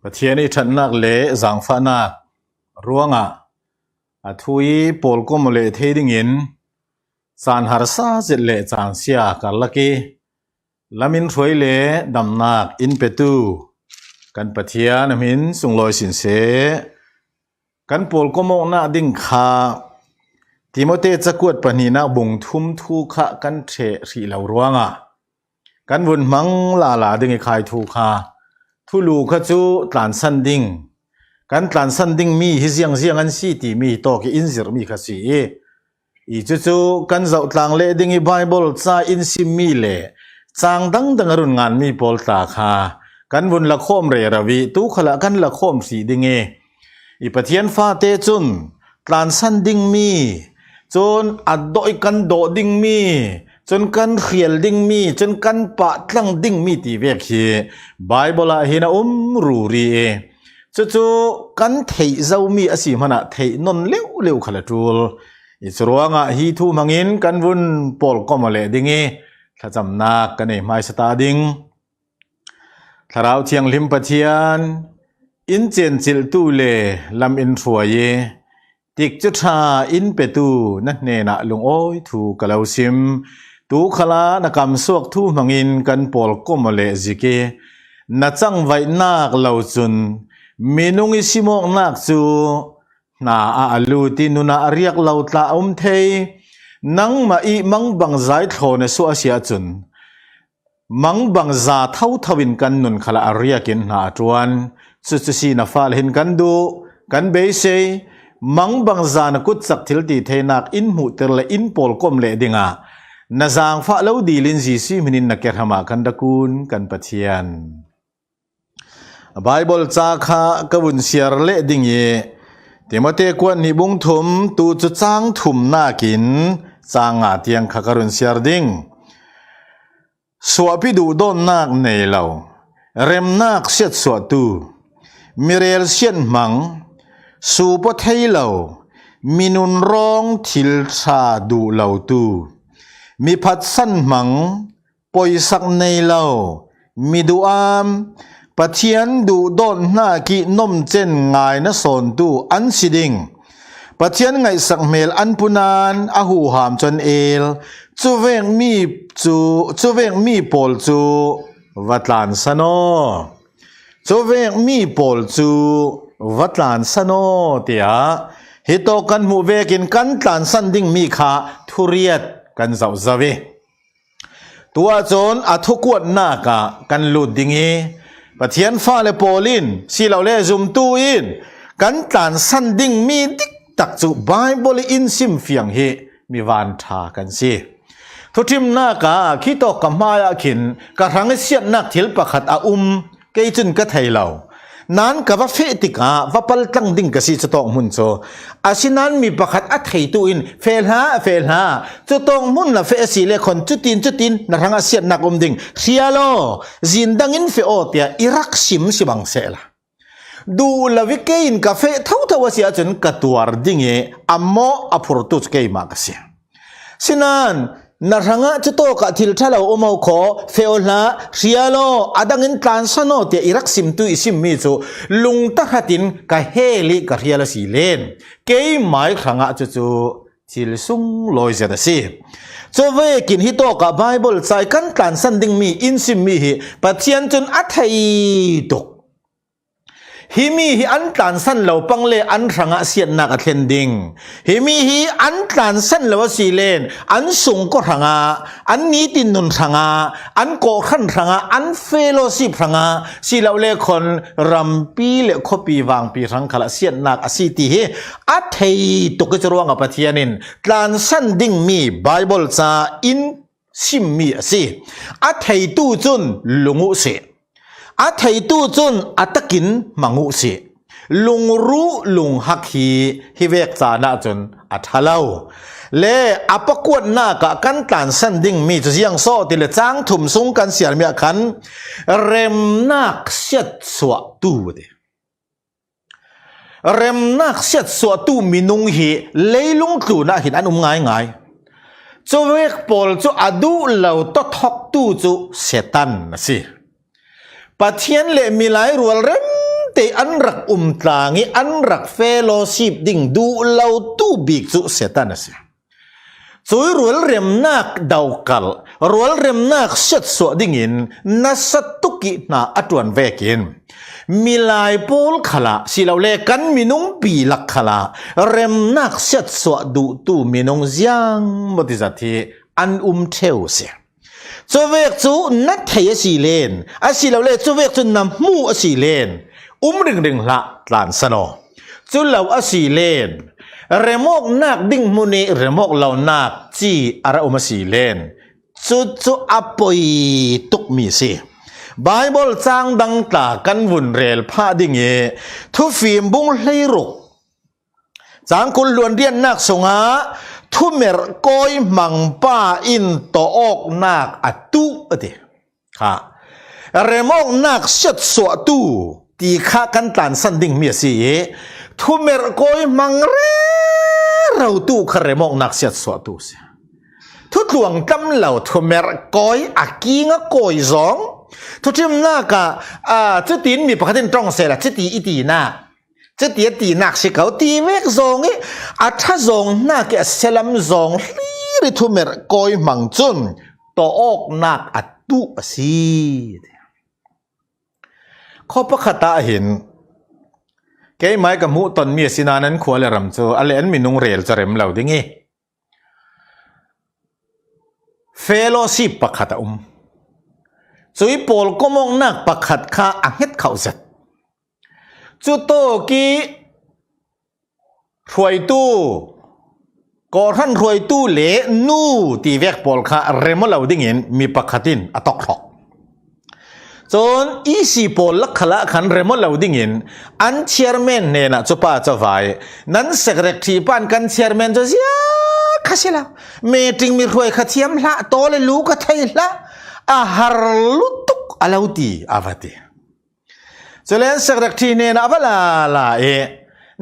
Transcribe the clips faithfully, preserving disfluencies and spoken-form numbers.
Pathian i ṭhatnak le zangfahnak ruangah a thu i pawlkom aw leh thei dingin caan harsa zet le caan sia karlak i lamin hruai le damnak in petu kan Pathian a hmin sunglawi sin seh. Kan pawlkom awknak ding kha Timote cakuat pahnihnak bung thum thu kha kan ṭheh hrih lo ruangah kan vun hmang lala ding i khai thu kha, thulu kha cu tlansan ding, kan tlansan dingmi hi ziangziang an si timi hi tawk i in zirhmi kha si i, i cucu kan zohtlang leh ding i Baibal ca in simmi le cang dangdang a run nganmi pawl tla kha kan vun lakhawm rero i tu khalah kan lakhawm hrih ding i, i Pathian fate cun tlansan dingmi, cun a dawh i kan dawh dingmi, cun kan hrial dingmi, cun kan pahtlang dingmi ti vek hi Baibal ah hin a um ruri i, cucu kan theih zomi a si hmanah theih non leuleu khal a ṭul. I curuangah hi thu hmangin kan vun pawlkom aw leh ding i thlacamnak kan ei hmaisa ta ding. Thlarau Thianghlim Pathian, in cencilhtu le lam in hruai i, tikcu ṭha in petu na hnenah lungawi thu ka lo sim. Tu khalah na kamsuak thu hmangin kan pawlkom aw leh zik i, na cangvaihnak lo cun minung i simawknak cu hna ah a lut i nun ah a riak lo tla a um thei. Nangmah i mangbangza i thlawn a suah a si ahcun, mangbangza thotho in kan nun khalah a riak in hna a ṭuan. Cucu si na fale hin kan duh, kan beisei. Mangbangza na kutcak thiltitheinak in hmuhter le in pawlkom leh dingah na zangfah lo dil in Jesuh hmin in na kerham ah kan rak kun kan Pathian. Baibal ca kha ka vun siar leh ding i, Timote kuat hnih bung thum tu cu cang thumnak in cang nga tiang kha ka run siar ding. Suahpi duhdawtnak nei lo, remnak siatsuahtu, mirel siat hmang, suup aw thei lo, minun rawng thil ṭha duh lotu, mi phatsan hmang, poisak nei lo, mi duham, Pathian duhdawt hnak i nomcen ngai na sawntu an si ding. Pathian ngaihsak hmel an pu nain a huham cu an el. Cuvek mi cu, cuvek mi pawl cu va tlansan aw. Cuvek mi pawl cu va tlansan aw, tiah hitawk kan hmuh vekin kan tlansan dingmi kha thuriat kan zoh zo i, tu ahcun a thukuatnak ah kan lut ding i, Pathian fale pawl in, silole zumtu in kan tlansan dingmi diktak cu Baibal i in simfiang hi mi vanṭha kan si. Thuṭhimnak ah khitawk ka hmaiah khin ka hrang i siatnak thil pakhat a um, kei cun ka thei lo. Nan ka va feh tikah va paltlang ding ka si cutawk hmun cu. Asinain mi pakhat a theitu in, "Feh hlah, feh hlah. Cutawk hmun na feh a si le khan cutin, cutin na hrangah siatnak um ding. Hrial aw, zin dang in feh aw," tiah i rak sim si bang sehla. Duh lo i kei in ka feh thotho a si ahcun ka tuar ding i a mawh a phurtu cu keimah ka si. Sinain na hrangah cutawkah thil ṭha lo um aw khaw, feh aw hlah, hrial aw, a dang in tlansan aw, tiah i rak simtu i simmi cu lungta hrat in ka hel i ka hrial a si len. Keimai hrangah cucu thil sunglawi zet a si. Cuvekin hitawkah Baibal ca i kan tlansan dingmi in simmi hi Pathian cun a thei tuk. Himi hi an tlansan lo pang le an hrangah siatnak a thlen ding. Himi hi an tlansan lo a si len an sungkaw hrangah, an nitin nun hrangah, an kawhhran hrangah, an fellowship hrangah, silole khan rampi le khuapi vangpi hrang khalah siatnak a si ti hi a thei tuk i, curuangah Pathian in tlansan dingmi Baibal ca in simmi a si. A theitu cun lung uh sih. A theitu cun a takin hmang uh sih. Lungruh lunghak hi, hi vek caan ahcun a ṭha lo. Le a pakuatnak ah kan tlansan dingmi cu ziang sawh ti le cang thum sung kan siarmi ah khan remnak siatsuahtu a ti. Remnak siatsuahtu minung hi leilung tlun ah hin an um ngaingai. Cuvek pawl cu a duh lo tawthawktu cu Satan a si. Pathian le milai rual rem te an rak um tlang i an rak fellowship ding duh lo tu bik cu Satan a si. Cui rualremnak daukal, rualremnak siatsuah dingin nasa tuk i hna a ṭuan vekin milai pawl khalah silole kan minung pi lak khalah remnak siatsuah duhtu minung ziang maw ti zat hi an um ṭheu si. Cuvek cu na thei a si len, asilole cuvek cu na hmu a si len, um ringring hlah, tlansan aw. Cu lo a si len, remawknak ding hmun i remawk lonak ci a ra um a si len, cucu a poi tukmi si. Baibal cang dang tla kan vun rel phah ding i Thufim bung hleiruk cang kul hluan riatnak sungah thumerh kawi hmangpa in tawh awknak a tuh a ti. Kha. Remawknak siatsuahtu ti kha kan tlansan dingmi a si i thumerh kawi hmang rerotu kha remawknak siatsuahtu a si. Thutluang tam lo thumerh kawi a kinga kawi zong thuṭhimnak ah, ah, cutin mi pakhat in ṭong sehla cuti i tinak, cuti a tinak si ko ti vek zong i a ṭha zong hnak i a sialam zong hlir i thumerh kawi hmang cun tawh awknak a tuh a si. Khaw pakhat ah hin keimai ka hmuh tonmi a si nain an khua le ram cu a le an minung rel cu a rem lo ding i fellowship pakhat a um. Cui pawl komawknak pakhat kha a hnget khauh zet. Cu tawk i hruaitu, kawhhran hruaitu le nu ti vek pawl kha rem aw lo dingin mi pakhat in a tawk hrawk. Cun E C pawl lak khalah khan rem aw lo dingin an chairman hnenah cu pa cavai, nan secretary pan kan chairman cu zia kha si lo, meeting mi hruai kha thiam hlah, taw le lu ka thei hlah, a har lutuk a lo ti a va ti. Cule an secretary hnenah a va lala i,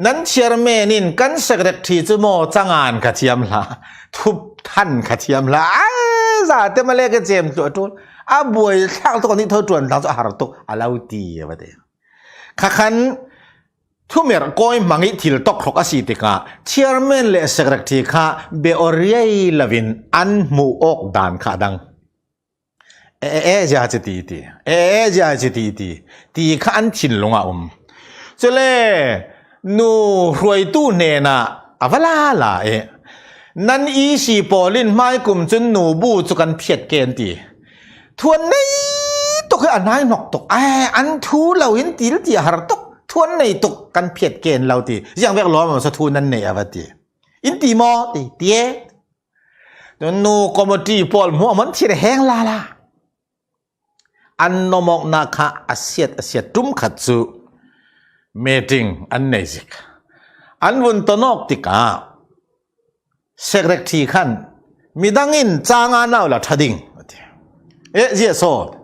nan chairman in kan secretary cu maw cangan kha thiam hlah, thuphan kha thiam hlah, a zate male ka cem tluah ṭul, a buai thlak tuk, a nih tho ṭuan tlang cu a har tuk a lo ti a va ti. Kha khan thumerh kawi hmang i thil tawk hrawk a si tikah chairman le secretary kha be aw riai loin an hmuh awk dan kha a dang. E, e, e, zia cu ti, ti. E, e, zia cu ti, ti. Ti kha an thinlung ah um. Cule nu hruaitu hnenah a va lala i, nan E C pawl in hmai kum cun nu bu cu kan phiat ke an ti. Thu an nei tuk i a hnai hnok tuk. Ai, an thu lo in til ti a har tuk. Thu an nei tuk, kan phiat ke an lo ti. Ziang vek lawm a sa thu nan nei a va ti. In ti maw? Ti, ti e. Nu committee pawl hmuh a mon thir heng lala. An nomawknak kha a siat, a siat ṭum khat cu meeting an nei zik. An vun tonawk tikah secretary khan midang in cang a nau la ṭha ding a ti. Eh, zia saw.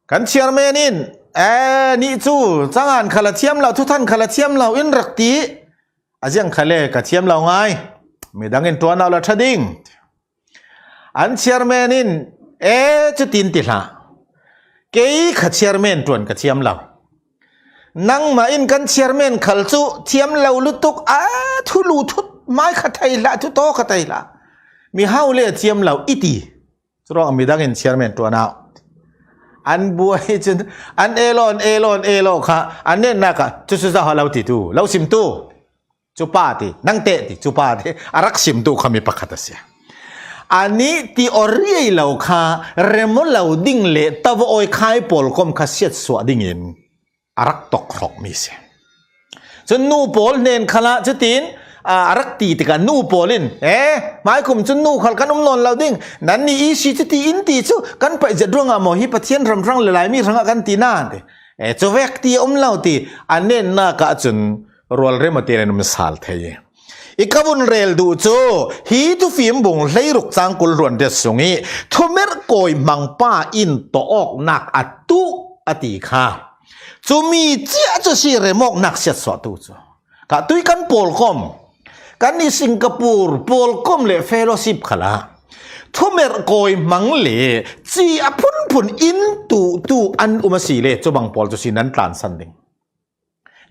Kan chairman in, eh, nih cu cangan kha la thiam lo, thuthan kha la thiam lo, in rak ti. A ziang kha le ka thiam lo ngai. Midang in ṭuan au la ṭha ding. An chairman in, e, cutin ti hlah. Kei kha chairman ṭuan ka thiam lo. Nangmah in kan chairman khal cu thiam lo lutuk, a thulu thut, mai kha thei hlah, thu taw kha thei hlah. Mi hau le a thiam lo i ti. Curuang midang in chairman ṭuan au. An buai cun, an elo, an elo, an elo kha, an netnak ah, cu cu za ha lo ti tu, lo sim tu. Cu pa ti, nang teh ti, cu pa ti, a rak sim tu kha mi pakhat a si. Anih ti aw riai lo kha, rem aw lo ding le tava awi khai pawl kom kha siatsuah dingin a rak tawk hrawkmi si. Cun nu pawl hnen khalah cutin, a, a rak ti tikah nu pawl in, eh, hmaikum cun nu khal kan um nawn lo ding, nannih i si cuti in ti cu kan paih zet ruangah maw hi Pathian hramhrang le Laimi hrangah kan ti nan ti. Eh, cuvek ti a um lo ti, a netnak ah cun rualrem a tian an um sal thei. I ka vun rel duh cu, hi Thufim bung hleiruk cang kul hluan riat sung i thumerh kawi hmangpa in tawh awknak a tuh a ti kha. Cumi cia cu si remawknak siatsuahtu cu. Ka tui kan pawlkom, kan i Singapore pawlkom le fellowship khalah thumerh kawi hmang le ci a phunphun in tuhtu an um a si le, cubang pawl cu si nan tlansan ding.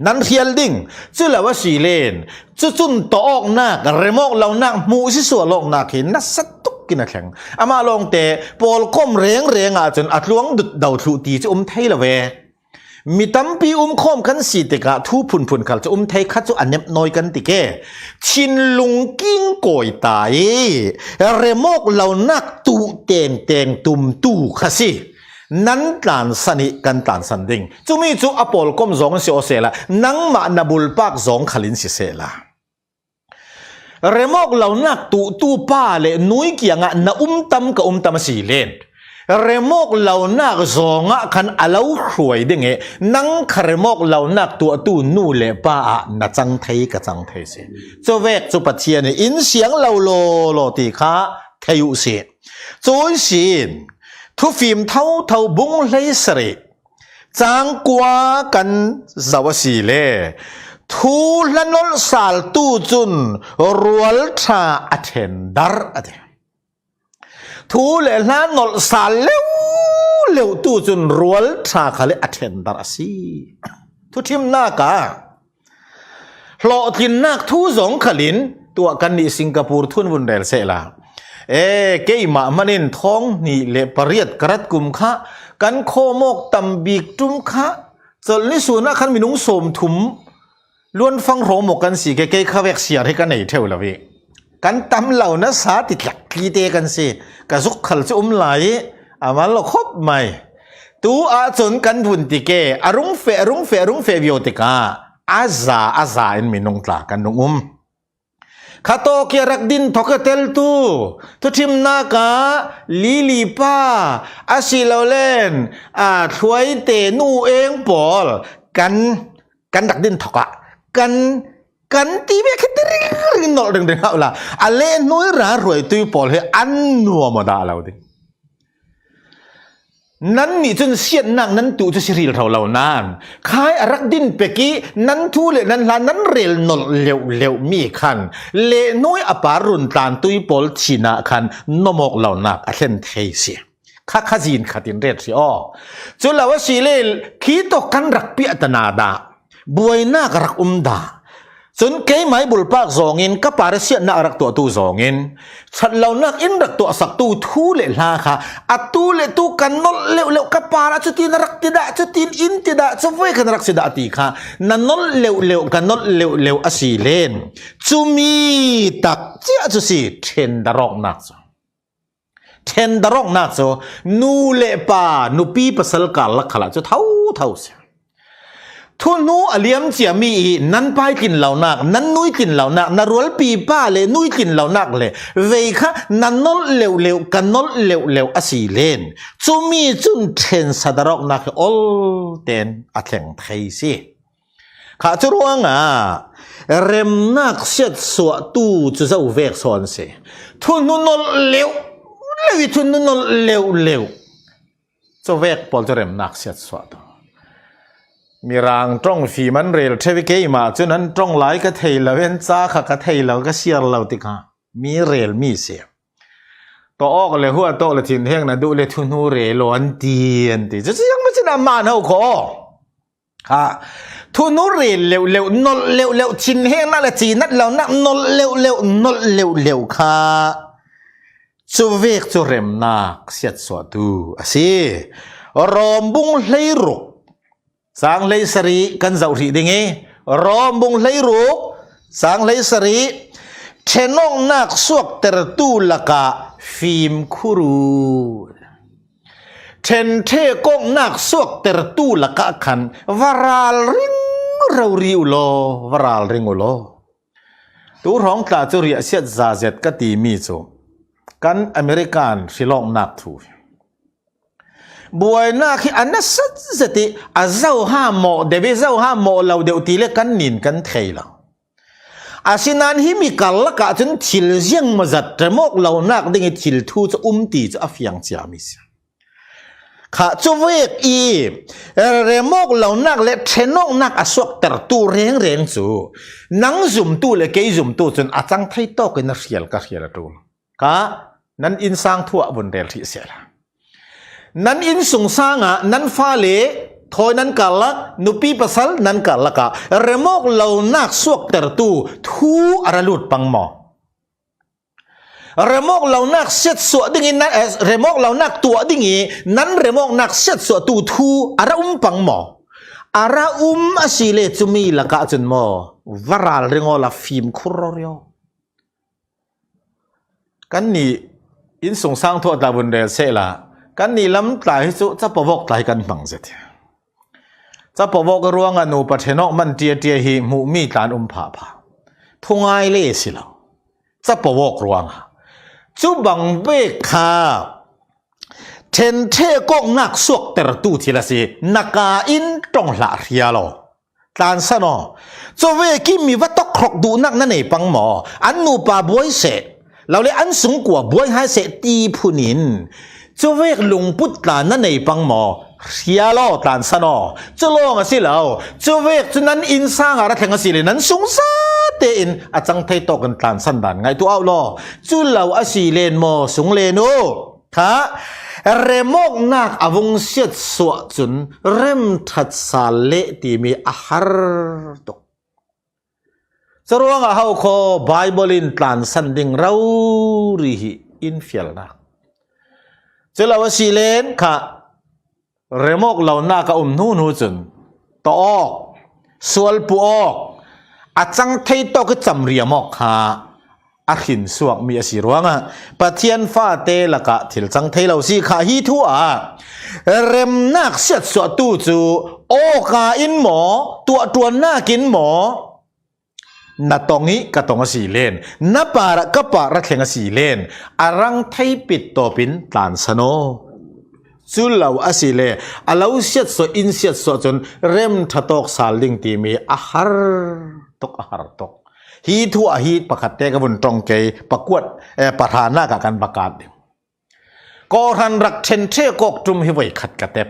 Nan hrial ding, cu lo a si len, cucun tawh awknak, remawk lonak, hmuh sisual awknak hi nasa tuk in a thleng. Amah lawngte pawlkom rengreng ahcun a tluang dut do thluh ti cu um thei lo ve. Mi tampi um khawm kan si tikah thu phunphun khal cu um thei kha cu a nemh nawi kan ti ke. Thinlung king kawi ta i remawk lonak tuh tengteng tumtu kha si. Nan tlansan i kan tlansan ding. Cumi cu a pawlkom zong an si aw sehla, nangmah na bulpak zong khal in si sehla. Remawk lonak tuhtu pa le nui kiangah na um tam ka um tam a si len. Remawk lonak zongah khan a lo hruai ding i nang kha remawk lonak tuahtu nu le pa ah na cang thei ka cang thei si. Cuvek cu Pathian in in siang lo lawlaw ti kha thei uh si. Cun sin, thufim thotho bung hleisarih, cangkua kan zoh a si le, thu hla nolh saltu cun rualṭha a ṭhendar a ti. Thu le hla nolh sal leu leu tu cun rualṭha khal a ṭhendar a si. Thuṭhimnak ah hlawhtlinnak thu zong khalin tuah kannih Singapore thun vun rel sehla. E, keimah hmanin thawng hnih le pariat ka rat kum kha kan khawmawk tam bik ṭum kha colh ni sun ah khan minung sawmthum luanfang hrawm awk kan si ke, kei kha vek siar hi ka nei ṭheu lo i kan tam lo nasa ti tlak tli te kan si. Ka zuk khal cu um lai i a mal lo khop mai. Tu ahcun kan vun ti ke a rung feh, a rung feh, a rung feh viau tikah a za, a za in minung tla kan nung um. Kha tawk i a rak din thok a teltu thuṭhimnak ah Lili pa a si lo len, a, Thluaite nu eng pawl kan, kan rak din thok ah kan, kan ti ve khi ti ringring nolh ringring hau la. A lehnuai ra hruaitu pawl hi an nuam aw dah lo ding. Nannih cun siatnak nan tuh cu si hril hro lo nan, khai a rak din pek i nan thu le nan hla nan rel nolh leuh leuh mi khan lehnuai a par run tlantu pawl thin ah khan nomawk lonak a thlen thei si. Kha kha zin khat in ret si aw. Cu lo a si le khi tawk kan rak piah ta na dah. Buainak rak um dah. Cun keimah i bulpak zongin ka par siatnak rak tuahtu zongin ṭhat lonak in rak tuahsaktu thu le hla kha atu le tu kan nolh leuh leuh, ka par ah cutin a rak ti dah, cutin in ti dah, cu voi kan rak si dah ti kha na nolh leuh leuh, ka nolh leuh leuh a si len. Cumi tak cia cu si ṭhen darawknak cu. Ṭhen darawknak cu nu le pa, nupi pasal karlak khalah cu thotho si. Thuhnu a liam ciami i nan pai tlin lonak, nan nui tlin lonak, na rualpi pa le nui tlin lonak le vei kha na nolh leuh leuh, ka nolh leuh leuh a si len. Cumi cun ṭhen sa darawknak hi ol ten a thleng thei si. Kha cu ruangah remnak siatsuahtu cu zo vek sawn si. Thuhnu nolh leuh leuh i thuhnu nolh leuh leuh. Cu vek pawl cu remnak siatsuahtu. Mirang ṭong fim an rel ṭheu i keimah cun an ṭong lai ka thei lo, an ca kha ka thei lo, ka siar lo tikah mi rel mi si. Tawh awk le huah tawk le thinheng na duh le thuhnu rel aw an ti, an ti. Cucu ziangmah cin a man ho kho. Kha thuhnu rel leuh leuh, nolh leuh leuh, thinhengnak le cinat lonak nolh leuh leuh, nolh leuh leuh kha cu vek cu remnak siatsuahtu a si. Rom bung hleiruk, cang hleisarih kan zoh hrih ding i, Rom bung hleiruk, cang hleisarih, ṭhenawknak suaktertu lakah fimkhur u. Ṭhenṭhe kawknak suaktertu lakah khan va ralring rori u law, va ralring u law. Tu hrawng tla cu riahsiat za zet ka timi cu kan American hrilawknak thu hi. Buainak hi a nasa zet i a zoha mawh deuh i zoha mawh lo deuh ti le kan nin kan thei lo. Asinain himi karlak ah cun thil ziangmawzat remawk lonak ding i thil thu cu um ti cu a fiang ciami si. Kha cu vek i remawk lonak le ṭhenawknak a suaktertu rengreng cu nang zumtu le kei zumtu cun a cang thei tawk in a hrial ka hrial a ṭul. Kha nan innsang thu ah vun rel hrih sehla. Nan innsungsang ah nan fale Thawi nan karlak, nupi pasal nan karlakah remawk lonak suaktertu thu a ra lut pang maw? Remawk lonak siatsuah dingin nan, eh, remawk lonak tuah ding i nan remawknak siatsuahtu thu a ra um pang maw? A ra um a si le cumi lakah cun maw, va ral ring awla fimkhur rawriaw. Kannih innsungsang thu a tla vun rel sehla, kannih lam tla hi cu capawk tla hi kan hmang zet hi. Capawk ruangah nupa ṭhenawk man ṭiaṭia hi hmuhmi tla an um phahphah. Thungai le si lo. Capawk ruangah. Cu bang vek kha ṭhenṭhek awknak suaktertu thil a si. Na ka in ṭong hlah hria law. Tlansan aw. Cuvek i mi va tawk hrawk duhnak na nei pang maw? An nupa buai seh. Lo le an sungkua buai hai seh ti phun in. Cuvek lungput tla na nei pang maw? Hria law, tlansan aw. Cu lawng a si lo. Cuvek cu nan innsang ah ra thleng a si le nan sung zate in a cang thei tawk in tlansan dan ngaihtuah uh law. Cu lo a si len maw, sung len uh. Kha, remawknak a vung siatsuah cun remṭhat sal leh timi a har tuk. Curuangah ho khaw Baibal in tlansan ding rori hi in fialnak. Cu lo a si len kha, remawk lonak a um hnu hnu cun tawh awk, sualpuh awk, a cang thei tawk i camriam awk kha a hrinsuakmi a si ruangah Pathian fate lakah thil cang thei lo si kha. Hi thu ah remnak siatsuahtu cu awka in maw, tuahṭuannak in maw, na tong i ka tong a si len, na par ah ka par a thleng a si len, a rang thei pit tawpin tlansan aw. Cu lo a si le, a lo siatsuah, in siatsuah cun remṭha tawk sal ding timi a har tuk, a har tuk. Hi thu ah hi pakhat te ka vun ṭong kei, pakuat, eh, pahranak ah kan va kat ding. Kawhhran rak ṭhenṭhek awk ṭum hi voi khat ka tep.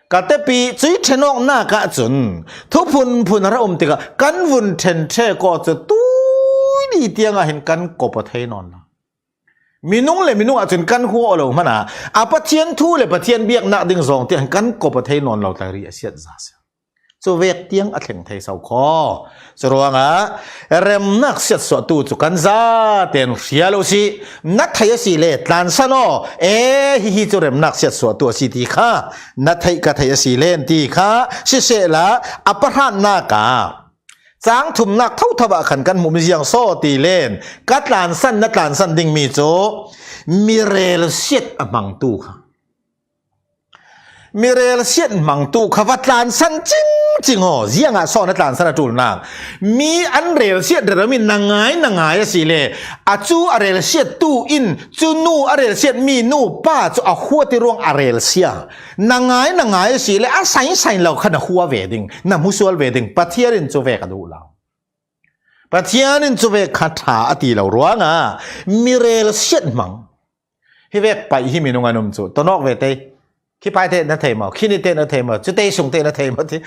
Ka tep i cui ṭhenawknak ah cun thuphun phun a ra um tikah kan vun ṭhenṭhek awk cu tuini tiangah hin kan kop a thei nawn lo. Minung le minung ah cun kan hua aw lo hmanah a Pathian thu le Pathian biaknak ding zawng tiang kan kop a thei nawn lo tla ri a siat za si. Cu vek tiang a thleng thei so khaw. Curuangah remnak siatsuahtu cu kan zaten hria lo si. Na theih a si le tlansan aw. E, hihi cu remnak siatsuahtu a si ti kha na theih ka theih a si len ti kha sisehla a pahratnak ah cang thumnak thotho ah khan kan hmuhmi ziang saw ti len ka tlansan, na tlansan dingmi cu mi relsiat a hmangtu kha. Mi relsiat hmangtu kha va tlansan cingcing aw. Ziangah saw na tlansan a ṭulnak? Mi an relsiat rero mi na ngai, na ngai a si le a cu a relsiattu in cu nu a relsiatmi nu pa cu a huat i ruang a relsia. Na ngai, na ngai a si le a sainsain lo kha na hua ve ding, na hmusual ve ding. Pathian in cu vek a duh lo. Pathian in cu vek kha ṭha a ti lo ruangah mi relsiat hmang. Hi vek paih hi minung an um cu, tonawk ve te, khi paite na thei maw, khi nite na thei maw, cu te sung te na thei maw ti.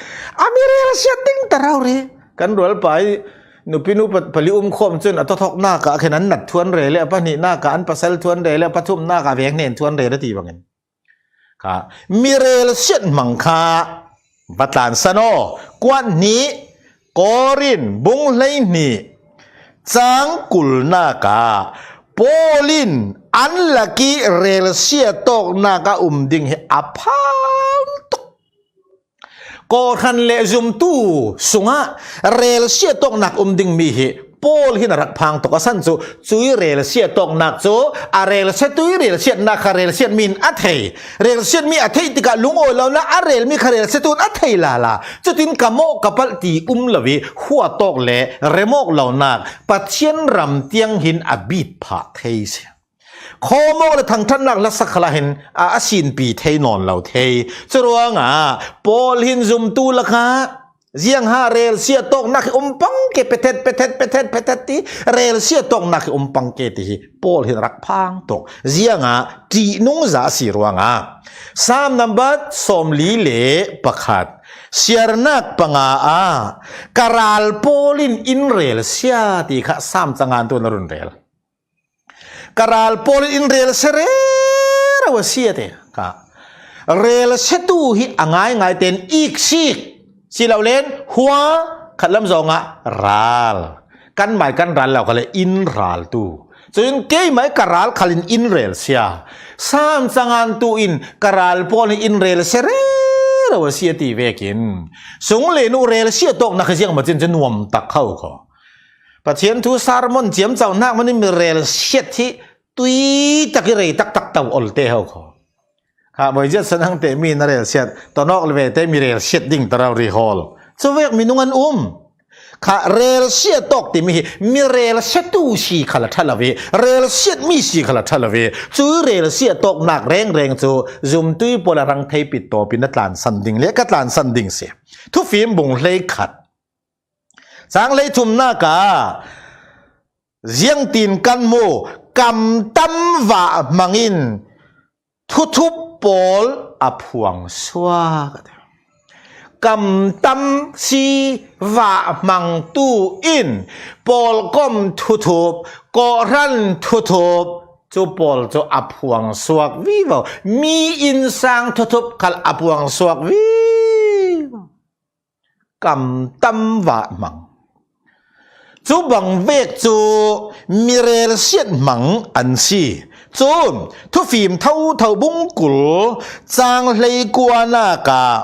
A mi relsiat ding ta rau re. Kan rualpa i nupi nu pa-, pali um khawm cun a tothoknak ah khin an nat thuan re le, a pahnihnak ah an pasal thuan re le, a pathumnak ah veng hnen thuan re na ti bangin. Kha, mi relsiat hmang kha va tlansan aw. Kuat hnih, Korin bung hleihnih cang kulnak ah Paul in an lak i relsiat awknak a um ding hi a phang tuk. Kawhhran le zumtu sungah relsiat awknak um dingmi hi Paul hin a rak phang tuk a san cu, cui relsiat awknak cu a relsiatu i relsiatnak kha relsiatmi in a thei. Relsiatmi a theih tikah lungawi lo na a relmi kha relsiatu in a thei lala. Cutin ka mawh ka palh ti um lo i huat awk le remawk lonak Pathian ram tiang hin a bit phah thei si. Khawmawk le thangṭhatnak hla sak khalah hin a, a sinpi thei nawn lo thei. Curuangah Paul hin zumtu lakah ziangha relsiat awknak hi um pang ke, pethet, pethet, pethet, pethet ti, relsiat awknak hi um pang ke ti hi Paul hin rak phang tuk. Ziangah ṭihnungza a si ruangah Sam nambat sawmli le pakhat, siarnak panga ah ka ral Paul in in relsia ti kha Sam cangan tu na run rel. Ka ral Paul in in relsia rero a si a ti kha. Relsiatu hi a ngaingai ten iksik si lo len hua khat lam zongah ral. Kan mai kan ral lo kha le in ral tu. Cun keimah ka ral khalin in relsia. Sam cangan tu in ka ral pawl hi in relsia rero a si a ti vekin. Sung le nu relsia tawknak hi ziangmah cin cu nuam tak ho kho. Pathian thu sermon ciamco hnak manin mi relsiat hi tui tak i rei taktak to olte ho kho. Kha voi ziat sanang te mi na relsiat, tonawk le vete mi relsiat ding ta rau ri hawl. Cu vek minung an um. Kha relsiat tawk timi hi mi relsiatu si kha la ṭha lo ve, relsiat mi si kha la ṭha lo ve. Cu relsiat tawknak rengreng cu zumtui pawl a rang thei pit tawp in a tlansan ding le ka tlansan ding si. Thufim bung hleikhat. Cang hleithumnak ah ziangtin kan mu, kam tam vah hmangin thuthup pawl a phuang suak. Kam tam si vah hmangtu in pawlkom thuthup, kawhhran thuthup, cu pawl cu a phuang suak vivo. Mi innsang thuthup khal a phuang suak vivo. Kam tam vah hmang. Cu bang vek cu mi relsiat hmang an si. Cun thufim thotho bungkul cang hleikuanak ah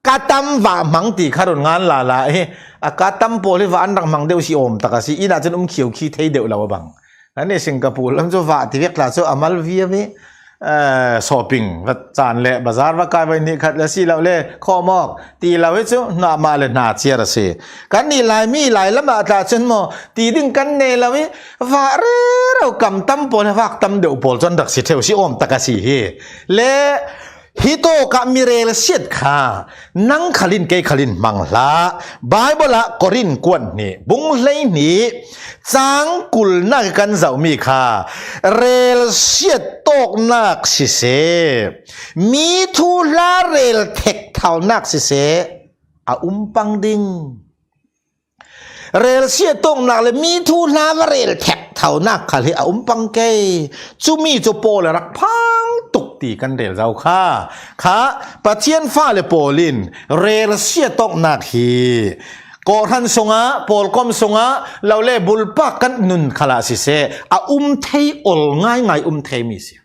ka tam vah hmang ti kha run ngan lala hi. A ka tam pawl hi vah an rak hmang deuh si awm tak a si. Inn ah cun um khiokhi thei deuh lo a bang. Kan i Singapore lam cu vah ti vek tla cu a mal viavi. Eh, shopping va caan le bazar va kai va nih khat le si lo le khawm awk ti lo hi cu hna mah le hna ciar a si. Kan nih Laimi Lai lam ah tla cun maw ti ding kan nei lo i vah rero kam tam pawl he vak tam deuh pawl cun rak si ṭheu si awm tak a si hi. Le hi tawk ah mi relsiat kha nang khalin kei khalin hmang hlah. Baibal ah Korin kuat hnih bung hleihnih cang kulnak i kan zohmi kha relsiat tawknak siseh, mi thuhla rel thek thalnak siseh a um pang ding. Relsiat tawknak le mi thuhla va rel thek thalnak khal hi a um pang kei. Cumi cu pawl a rak phang tuk ti kan rel zo kha. Kha Pathian fale pawl in relsiat tawknak hi kawhhran sungah, pawlkom sungah, lo le bulpak kan nun khalah siseh, a um thei ol ngaingai um theimi si.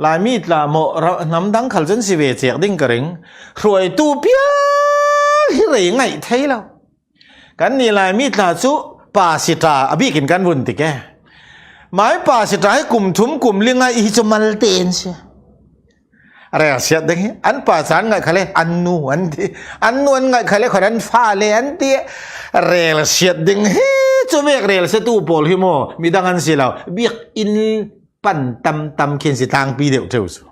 Laimi tla maw ra-, hnam dang khal cun si ve cek ding ka ring. Hruaitu pial hi rei ngaih thei lo. Kan nih Laimi tla cu pasita a bikin kan vun tik e. Mai pasita hi kum thum kum li ngaih hi cu malte an si. Relsiat ding hi. An pa ca an ngaih khale, an nu an ti. An nu an ngaih khale, khawh an fale an ti. Relsiat ding hi cu vek relsiatu pawl hi maw, midang an si lo. Biakinn pan tam tam khin si tlangpi deuh ṭheu cu.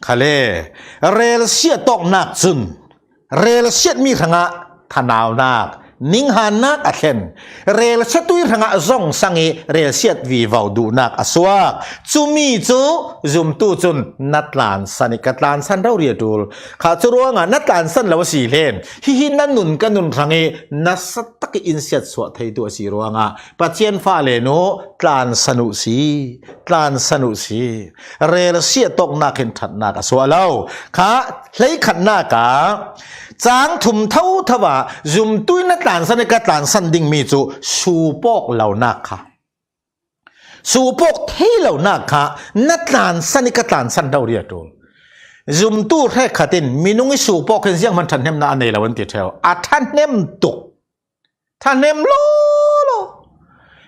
Khale, relsiat tawknak cun relsiatmi hrangah thanaunak, ninghannak a thlen. Relsiatui hrangah zong sang i relsiat vivo duhnak a suak. Cumi cu zumtu cun na tlansan i ka tlansan rori a ṭul. Kha cu ruangah na tlansan lo a si len hihi na nun ka nun hrang i nasa tak i in siatsuah theitu a si ruangah Pathian fale nu tlansan uh si. Tlansan uh si. Relsiat tawknak hin ṭhatnak a suah lo. Kha hleikhatnak ah cang thum thotho ah zumtu in na tlansan i ka tlansan dingmi cu suupawk lonak kha. Suupawk thei lonak kha na tlansan i ka tlansan rori a ṭul. Zumtu hrekkhat in minung i suupawk hin zianghman ṭhathnemnak a nei lo an ti ṭheu. A ṭhahnem tuk. Ṭhahnem lawlaw.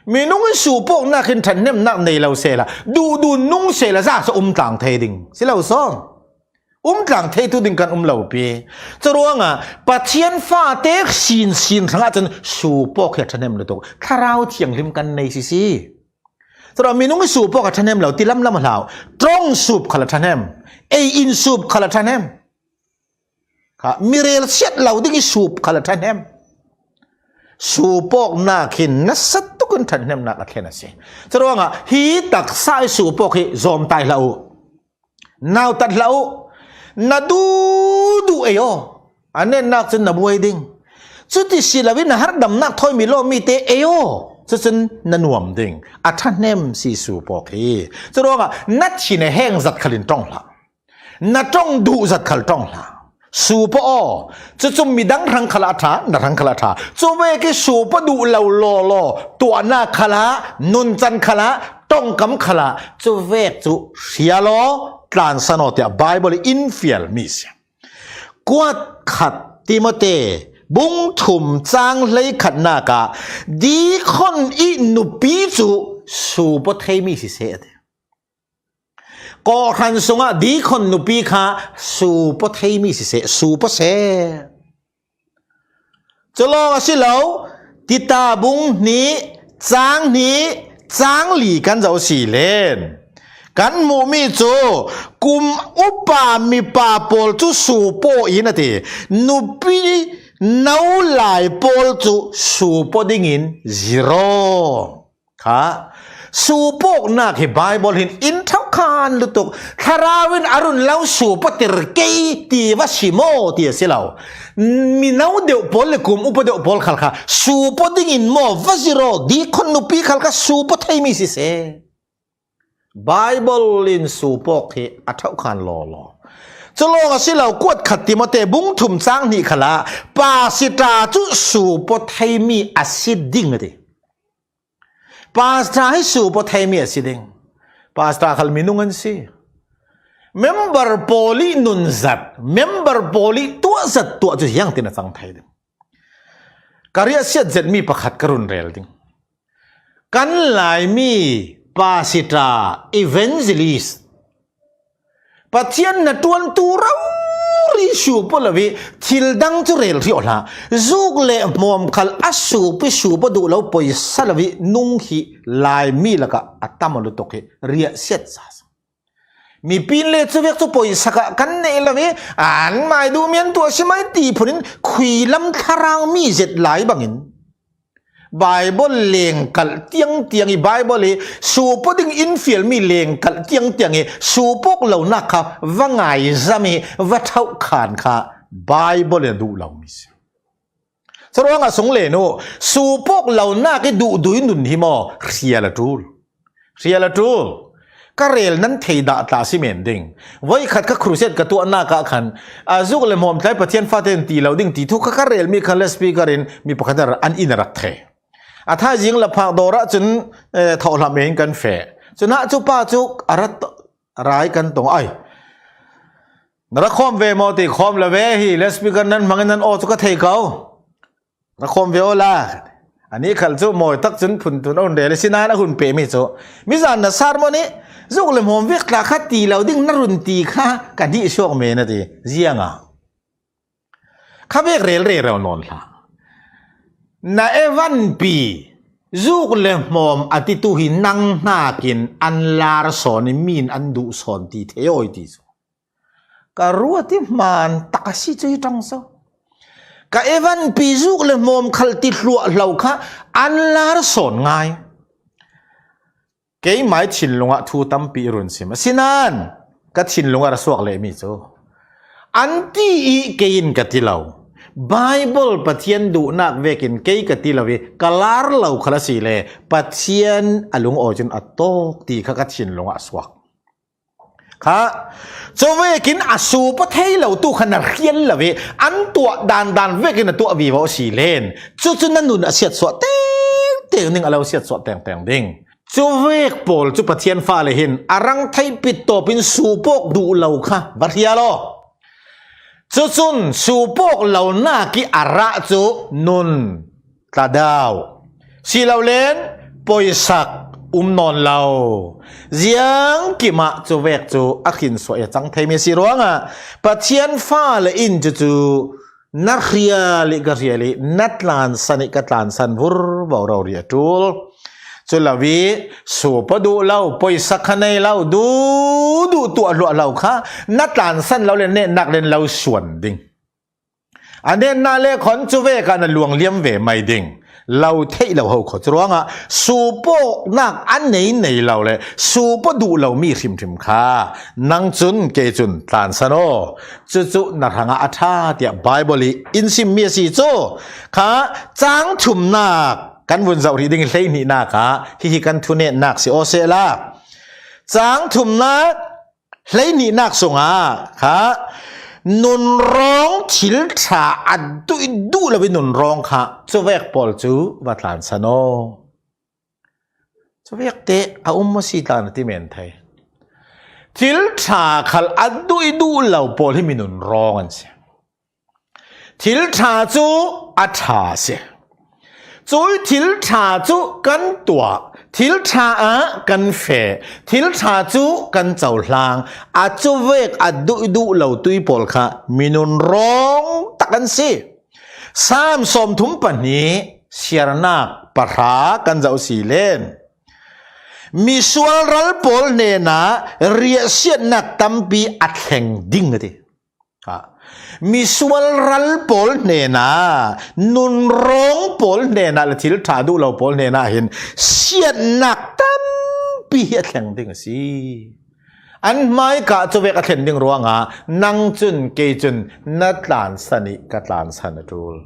Minung in suupawknak hin ṭhahnemnak nei lo sehla, duhduh nung sehla, za sa um tlang thei ding si lo sawn. Um tlang theitu ding kan um lo pi. Curuangah Pathian fate sinsin hrangah cun suupawk hi a ṭhahnem lutuk. Thlarau thianghlim kan nei sisi. Curuangah minung in suupawk a ṭhahnem lo ti lamlam a hlau. Ṭawng suup khal a ṭhahnem. Ei in suup khal a ṭhahnem. Kha, mi relsiat lo ding i suup khal a ṭhahnem. Suupawknak hin nasa tuk in ṭhahnemnak a thlen a si. Curuangah hi taksa i suupawk hi zawmtai hlah uh. Nautat hlah uh. Na duhduh ei aw. A netnak cun na buai ding. Cuti si lo in na harhdamnak thawimi lawmmi te ei aw. Cucun na nuam ding, a ṭhahnem si suupawk hi. Curuangah na thin a heng zat khalin ṭong hlah. Na ṭong duh zat khal ṭong hlah. Suupawk aw, cucu midang hrang khalah a ṭha, na hrang khalah a ṭha. Cuvek ih suupawk duh lo lawlaw, tuahnak khalah, nuncan khalah, ṭongkam khalah, cuvek cu hria law, tlansan aw tiah Baibal ih in fialmi si. Kuat khat Timote bung thum cang hleikhatnak ah dikhon ih nupi cu suupawk theimi siseh a ti. Kawhhran sungah dikhon nupi kha suupawk theimi siseh, suupawk seh. Cu lawng a si lo, Tita bung hnih, cang hnih, cang li kan zoh si len kan hmuhmi cu kum upa mipa pawl cu suupawk in a ti. Nupi no lai pawl cu suupawk dingin ziraw kha. Suupawknak hi Baibal hin in thokhan lutuk, Thlarau in a run lo suupawktir kei ti va si maw ti a si lo. Mino deuh pawl le kum upa deuh pawl khal kha suupawk dingin maw va ziraw, dikhon nupi khal kha suupawk theimi siseh. Baibal in suupawk hi a thokhan lawlaw. Cu lawng a si lo, kuat khat Timote bung thum cang hnih khalah pasita cu suupawk theimi a si ding a ti. Pastor hi suupawk theimi a si ding. Pastor khal minung an si. Member pawl ih nun zat, member pawl ih tuah zat tuah cu ziangtin a cang thei ding. Ka riahsiat zetmi pakhat ka run rel ding. Kan Laimi pastor, evangelist, Pathian hnaṭuantu rori suupawk lo ih thil dang cu rel hriau hlah. Zuk le hmawm khal a suupi suupawk duh lo poisa lo ih nung hi Laimi lakah a tam a lutuk hi riahsiat sa. Mipi in le cuvek cu poisa kha kan neih lo ih an mai duhmi an tuah si mai ti phun in khuilam thlarau mi zet lai bangin Baibal lengkalh tiangtiang ih, Baibal ih suupawk ding in fialmi lengkalh tiangtiang ih suupawk lonak kha va ngaizam ih va thokhan kha Baibal in a duh lomi si. Curuangah sunglen uh, suupawk lonak ih duhduh ih nun hi maw? Hrial a ṭul. Hrial a ṭul. Ka rel nan thei dah tla si men ding. Voikhat kha crusade ka tuahnak ah khan, a, zuk le hmawm tlai Pathian fate in ti lo ding ti thu kha ka relmi khan loudspeaker in mi pakhat in an inn a rak thei. A thaizing la phak dawr ah cun, eh, thawhhlam in kan feh. Cun ah cu pa cu a rat, rai kan tong ai. Na rak khawm ve maw ti, khawm lo ve hi, loudspeaker nan hmang in nan aw cu ka thei ko. Rak khawm ve aw la. Anih khal cu mawi tak cun phun tun a hun rel, asinain a hun pehmi cu mizan na sermon ih zuk le hmawm vek tla kha ti lo ding na run ti kha ka hnihsuak men a ti. Ziangah? Kha vek rel rero nawn hlah. Na evanpi zuk le hmawm a titu hi nang hnakin an lar sawn ih mi in an duh sawn ti thei aw ih ti cu. Ka ruat ih hmaan tak a si cu hi ṭong so. Ka evanpi zuk le hmawm khal ti hluahhlo kha an lar sawn ngai. Keimah ih thinlung ah thu tampi i run sim. Asinain ka thinlung ah ra suak lehmi cu an ti ih kei in ka ti lo. Baibal Pathian duhnak vekin kei ka ti lo ih ka lar lo khal a si le Pathian a lungawi cun a tawk ti kha ka thinlung ah a suak. Kha, cuvekin a suup a thei lo tu kha na hrial lo ih an tuah dandan vekin a tuah vivo a si len. Cucu na nun a siatsuah tengteng ding, a lo siatsuah tengteng ding. Cuvek pawl cu Pathian fale hin a rang theih pit tawpin suupawk duh lo kha va hrial aw. Cucun suupawk lonak ih a rah cu nun tladau si lo len poisak um nawn lo. Ziangkim ah cuvek cu a khinsuah ih a cang theimi a si ruangah Pathian fale in cucu na hrial ih ka hrial ih na tlansan ih ka tlansan vurvo rori a ṭul. Cu lo ih suup a duh lo, poisak kha nei lo, duh duh tuah hluah lo kha na tlansan lo le netnak len lo suan ding. A netnak le khawn cuvek ah na luangliam ve mai ding. Lo theih lo ho khaw cu ruangah suupawknak a nei nei lo le suup a duh lomi hrimhrim kha nang cun kei cun tlansan aw. Cucu na hrangah a ṭha tiah Baibal ih in simmi a si cu kha cang thumnak Kan vun zoh rih ding hi, hleihnihnak ah hihi kan thunetnak si aw sehla, cang thumnak hleihnihnak sungah kha nunrawng thil ṭha a duh i duh lo i nunrawng kha cuvek pawl cu va tlansan aw. Cuvek te a um maw si tlan a ti men thei. Thil ṭha khal a duh i duh lo pawl hi mi nunrawng an si. Thil ṭha cu a ṭha a si. Cui thil ṭha cu kan tuah, thil ṭha ah kan feh, thil ṭha cu kan cohlang, a cuvek a duh i duh lo tui pawl kha mi nunrawng tak an si. Sam sawmthum pahnih siarnak pahra kan zoh si len. Misual ral pawl hnenah riahsiatnak tampi a thleng ding a ti. Ha. Misual ral pawl hnenah, nunrawng pawl hnenah le thil ṭha duh lo pawl hnenah hin siatnak tampi hi a thleng ding a si. An hmaika cuvek a thlen ding ruangah nang cun kei cun na tlansan i ka tlansan a ṭul.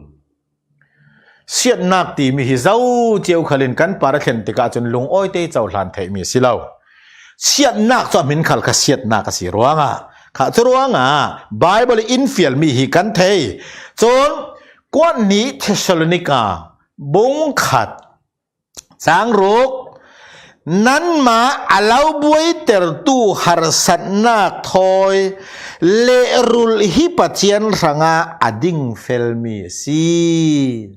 Siatnak timi hi zo cio khalin kan par a thlen tikah cun lungawite i cohlan theihmi a si lo. Siatnak cu a hmin khal kha siatnak a si ruangah, kha cu ruangah Baibal in fialmi hi kan thei. Cun kuat hnih Thessalonika bung khat, cang ruk, nanmah a lo buaitertu harsatnak thawi lehrulh hi Pathian hrangah a dingfelmi a si.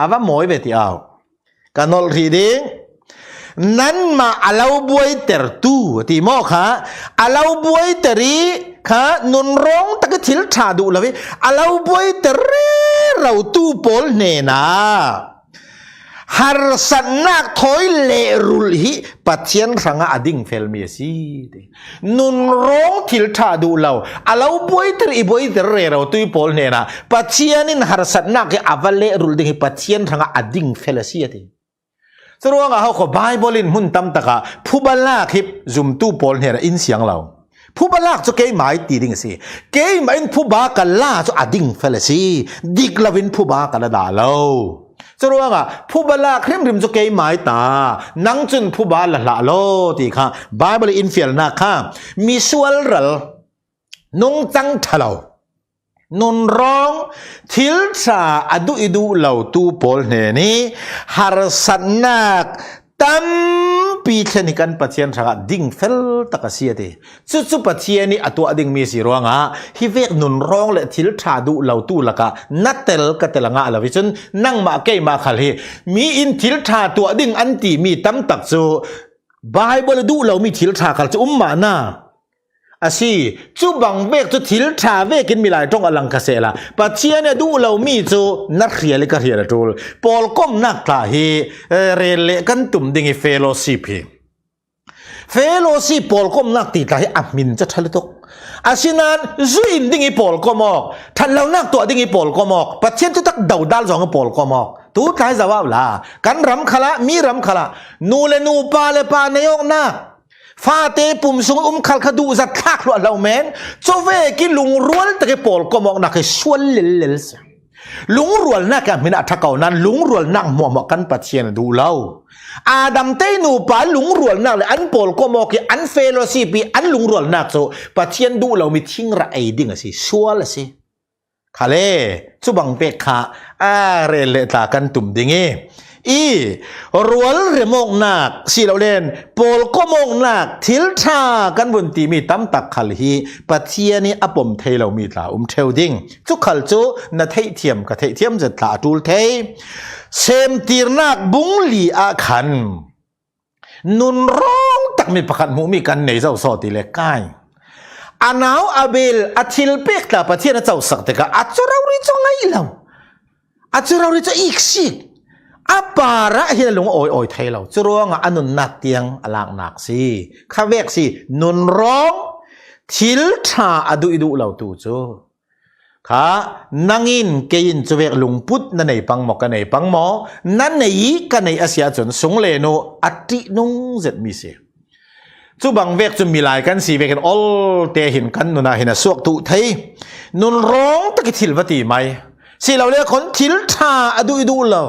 A va mawi ve ti au. Ka nolh rih ding. Nanmah a lo buaitertu a ti maw kha, a lo buaiter i kha nunrawng tak i thil ṭha duh lo i a lo buaiter rerotu pawl hnenah harsatnak thawi lehrulh hi Pathian hrangah a dingfelmi a si ti. Nunrawng thil ṭha duh lo, a lo buaiter i buaiter rerotu pawl hnenah Pathian in harsatnak hi a va lehrulh ding hi Pathian hrangah a dingfel a si a ti. Curuangah hokhaw Baibal in hmun tamtakah phuba lak hi zumtu pawl hnenah in siang lo. Phuba lak cu keimah i ti ding a si. Keimah in phuba ka la cu a dingfel a si. Dik loin phuba ka la dah lo. Curuangah phuba lak hrimhrim cu keimah i ta. Nang cun phuba la hlah law ti kha Baibal in fialnak kha misual ral, nungcang ṭha lo, nunrawng, thil ṭha a duh i duh lotu pawl hnen i harsatnak tampi thlen hi kan Pathian hrangah dingfel tak a si a ti. Cucu Pathian i a tuah dingmi si ruangah hi vek nunrawng le thil ṭha duh lotu lakah na tel ka tel a ngah lo i cun nangmah keimah khal hi mi in thil ṭha tuah ding an timi tamtak cu Baibal duh lomi thil ṭha khal cu um mahna a si. Cu bang vek cu thil ṭha vekin milai ṭong a lang kha sehla Pathian a duh lomi cu na hrial i ka hrial a ṭul. Pawlkomnak tla hi, eh, rel le kan tum ding i fellowship hi. Fellowship pawlkomnak ti tla hi a hmin cu ṭha lutuk. Asinain zu in ding i pawlkom awk, ṭhat lonak tuah ding i pawlkom awk, Pathian thutak dodal zong i pawlkom awk. Tu tla hi zoh la, kan ram khalah, mi ram khalah, nu le nu, pa le pa nei awknak, fate pum sung um khal kha duh zat thlak hluah lo men, cuvek i lungrual tak i pawlkom awknak hi sual lellel si. Lungrualnak a hmin a ṭha ko nan lungrualnak hmuahhmuah kan Pathian a duh lo. Adam te nupa lungrualnak le an pawlkom awk i an fellowship i an lungrualnak cu Pathian duh lomi thingrah ei ding a si, sual a si. Khale, cu bang pek kha a rel le tla kan tum ding i, i rual remawknak si lo len, pawlkomawknak thil ṭha kan vun timi tamtak khal hi Pathian i a pom thei lomi tla um ṭheu ding. Cu khal cu na theihthiam ka theihthiam zet tla a ṭul thei. Semtirnak bung li ah khan nunrawng takmi pakhat hmuhmi kan nei zo saw ti le kai. A nau Abel a thilpek tla Pathian a cosak tikah a cu rori cu ngaih lo. A cu rori cu iksik. A parah hin a lung a awi awi thei lo. Cu ruangah a nunnak tiang a laknak si. Kha vek si, nunrawng thil ṭha a duh i duh lo tu cu. Kha nang in kei in cuvek lungput na nei pang maw, ka nei pang maw, na nei i ka nei a si ahcun sunglen uh a ṭihnung zetmi si. Cu bang vek cu milai kan si vekin olte hin kan nun ah hin a suak tuh thei. Nunrawng tak i thil va ti mai. Si lo le khon thil ṭha a duh i duh lo.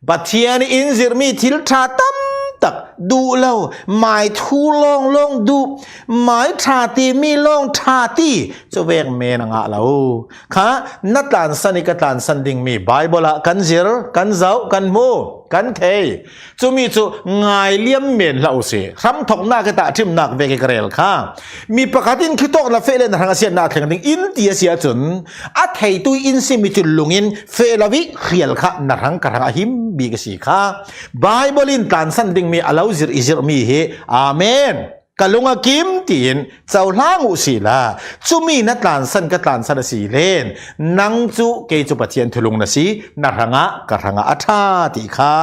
Pathian in zirmi thil ṭha tam tak duh lo, mai thu lawnglawng duh, mai ṭha timi lawng ṭha ti, cuvek men a ngah lo. Kha na tlansan i ka tlansan dingmi Bible ah kan zir, kan zoh, kan hmu, kan thei. Cumi cu ngai liam men hlah u sih. Hramthoknak i tahṭhimnak vek i ka rel kha. Mi pakhat in khitawk na feh le na hrang a siatna a thleng ding in ti a si ahcun, a theitu in simi cu lungin feh lo i hrial kha na hrang ka hrang a him bik a si kha. Bible in tlansan dingmi a lo zir i zirmi hi, Amen, ka lung a kim tiin cohlang uh sihla, cumi na tlansan ka tlansan a si len, nang cu kei cu Pathian thulung na si, na hrangah ka hrangah a ṭha ti kha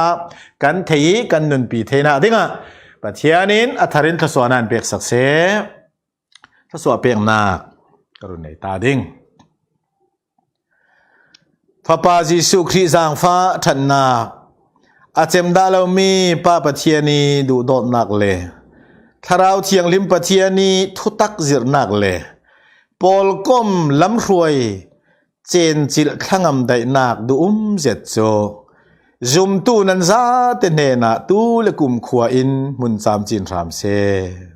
kan thei i kan nunpi theinak dingah Pathian in a thar in thluasuahnak in peksak seh. Thluasuah peknak ka run nei ta ding. Fapa Jesuh Khrih zaangfah ṭhatnak, a cem dah lomi Pa Pathian i duhdawtnak le Thlarau Thianghlim Pathian i thutak zirhnak le pawlkom lamhruai cencilh thlangam daihnak duhum zet cu zumtu nan zate hnenah tu le kumkhua in hmun camcin hram seh.